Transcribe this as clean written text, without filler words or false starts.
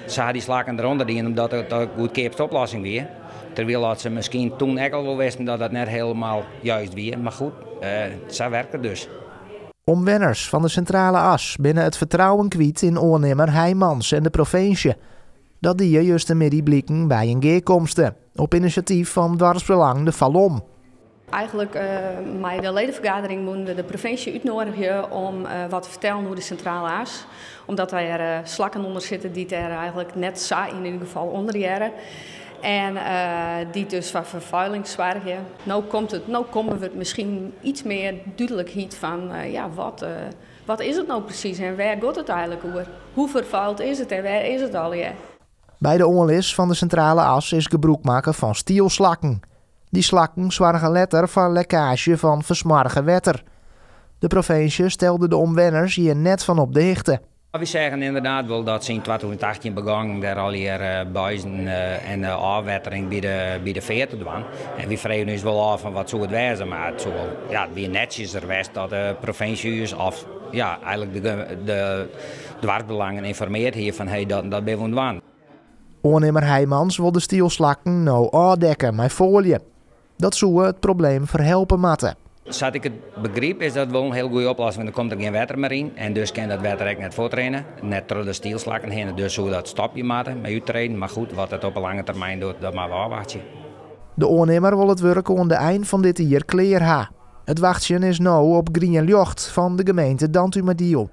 Se ha dy slakken derûnder dien omdat it de goedkeapste oplossing wie. Terwyl dat se miskien toen ek al wol wisten dat dat net hielendal juist wie. Mar goed, sa werkt it dus. Omwenners fan de Sintrale As binne it fertrouwen kwyt yn oannimmer Heijmans en de provinsje. Dat die justermiddei bliken by in gearkomste op inisjatyf fan doarpsbelang De Falom. Eigenlik mei de ledenfergadering woenen we de provinsje útnoadigje om wat te fertellen oer de Sintrale As. Omdat dêr slakken ûnder sitte dy't dêr eigenlik net sa yn ieder gefal ûnder hearre. En dy't dus foar ferfuiling soargje. No komt it, no komme we miskien iets mear dúdlikheid fan ja, wat, wat is it no presys en wêr giet it eigenlik oer? Hoe ferfuild is it en wêr is it allegear? By de oanlis fan de Sintrale As is gebrûk makke fan stielslakken. Dy slakken soargen letter foar lekkaazje fan fersmoarge wetter. De provinsje stelde de omwenners hjir net fan op de hichte. Wy seagen ynderdaad wol dat se yn 2018 begongen dêr allegear buizen en ôfwettering by de feart te dwaan. En wy fregen ús wol ôf fan wat soe it wêze, mar it soe wol, ja, it wie netsjeser west dat de provinsje ús of ja, eigenlik de doarpsbelangen ynformeard hie fan hey, dat en dat binne we oan it dwaan. Oannimmer Heijmans wol de stielslakken no ôfdekke mei foalje. Dat soe it probleem ferhelpe moatte. Sa't ik it begryp is dat wol in hiel goede oplossing, want der komt der gjin wetter mear yn en dus kin dat wetter ek net fuortrinne, net troch de stielslakken hinne. Dus soe dat stopje moatte mei úttreden. Mar goed, wat it op 'e lange termyn docht, dat moatte we ôfwachtsje. De oannimmer wol it wurk oan de ein fan dit jier klear ha. It wachtsjen is no op grien ljocht fan de gemeente Dantumadiel.